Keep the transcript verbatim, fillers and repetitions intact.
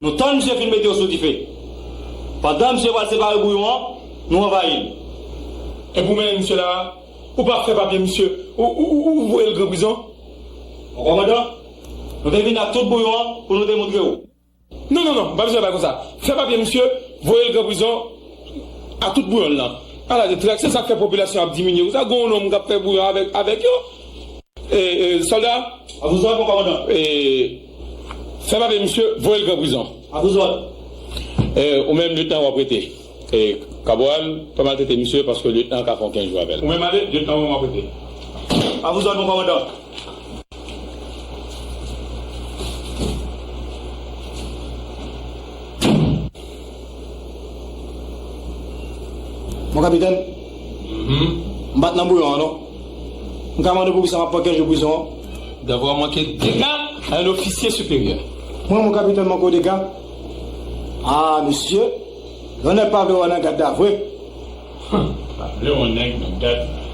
Nou tann misye fin mete yo sou dife. Pandan misye pral separe bouyon an, nou anvayi l. Epi ou mennen misye la, ou pa fè papye misye, ou, ou, ou, ou voye l gran prizon. Mon kòmandan, nou te vin ak tout bouyon an pou nou te montre w. Non, non, non, pa bezwen bay konsa. Fè papye misye, voye l gran prizon a tout bouyon l lan. Ala de trak, se sa k fè popilasyon ap diminye konsa. Gon nonm k ap fè bouyon avèk, avèk yo. E, e, sòlda, a vous ordres, mon kòmandan. E, fè papye misye, voye l gran prizon. A vous ordres. E, ou menm, lyetnan, w ap rete. E, kabwal, pa maltrete misye, paske lyetnan ka fè yon kenz jou avè l. Ou menm ale, lyetnan, ou menm w ap rete. A vous ordres, mon kòmandan. Mon kapitèn, m pa t nan bouyon an, non. M ka mande w poukisa m ap pran kenz jou prizon an? D'avoir manqué d'égal à un officier supérieur. Mwen, mon kapitèn, manke w dega? Ah, mesye, yon nèg pa vle wè nan gad la vre. Hum, pa vle wè yon nèg nan gad la.